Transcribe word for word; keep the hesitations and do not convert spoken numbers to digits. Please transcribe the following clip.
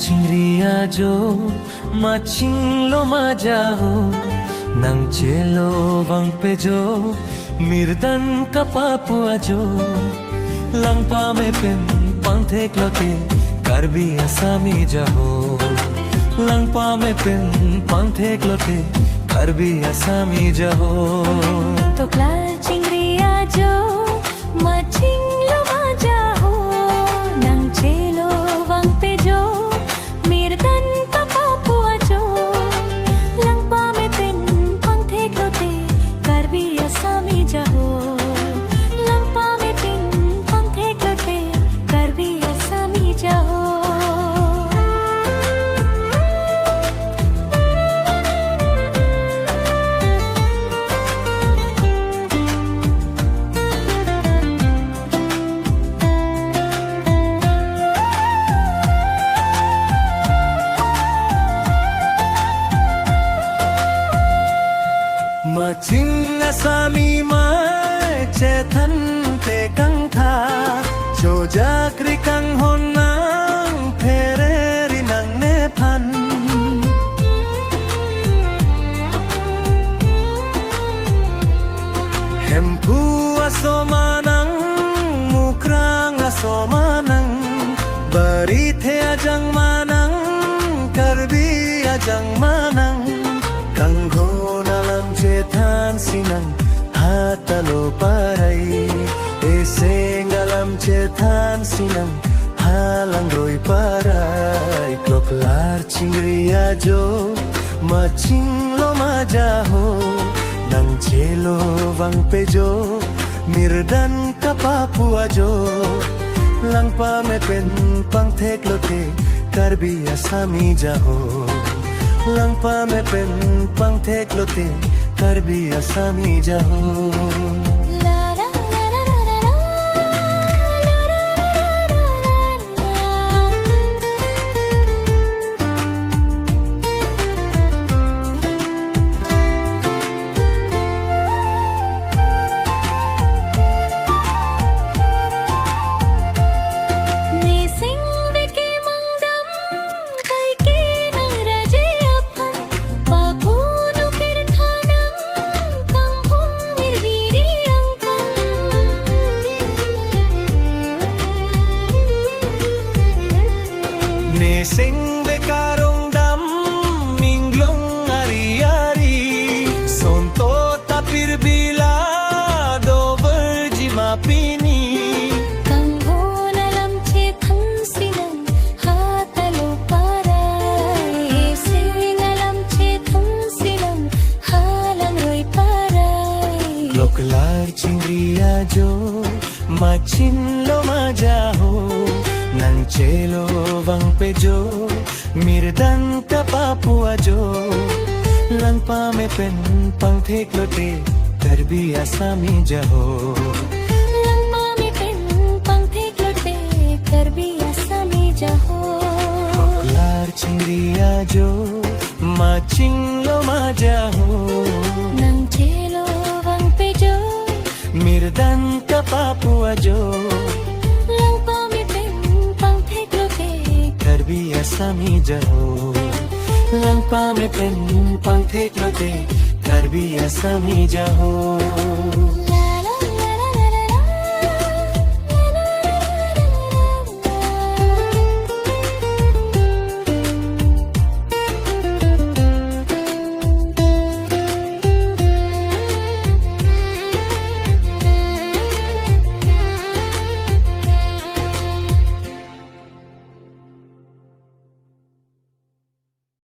Chingri ajo, ma chinglo ma jaho, nangchelo vangpe jo, mirdan kapapu ajo. Langpame pen pangthek lote, Karbi Asami jaho. Langpame pen pangthek lote, Karbi Asami jaho. Toklar chingri ajo, ma chinglo ma jaho, nangchelo vangpe jo, mirdan kapapu ajo. Langpame pen pangthek lote, Karbi Asami jaho. Langpame pen pangthek lote, Karbi Asami jaho. Ma ching Asami mai chethan te kangtha, chojak ri kanghon nang phereri nangne phan. Hemphu aso ma nang, Mukrang aso ma nang, Barithe ajang ma nang, Karbi ajang ma nang, kanghon alam chethansi nang, hatalo parai, eseng alam chethansi nang, halangroi parai. Kloklar chingri ajo, ma chinglo ma jaho, nangchelo vangpe jo, mirdan kapapu ajo. Langpame pen pangthek lote, Karbi Asami jaho. Langpame pen pangthek lote, Karbi Asami jaho. Neseng veke mangdam kaike nang raje aphan, papu nukir thanang kangphung mirbiri angkang. Neseng veke arong dam inglong ari ari, sonto tapir bila dover jima pini. Kanghon alam chethansi nang, hatalo parai, eseng alam chethansi nang, halangroi parai. Kloklar chingri ajo, ma chinglo ma jaho, nangchelo vangpe jo, mirdan kapapu ajo. Langpame pen pangthek lote, Karbi Asami jaho. Langpame pen pangthek lote, Karbi Asami jaho. Kloklar chingri ajo, ma chinglo ma jaho, nangchelo vangpe jo, mirdan kapapu ajo. Langpame pen pangthek lote, Karbi Asami jaho. Langpame pen pangthek lote, Karbi Asami jaho.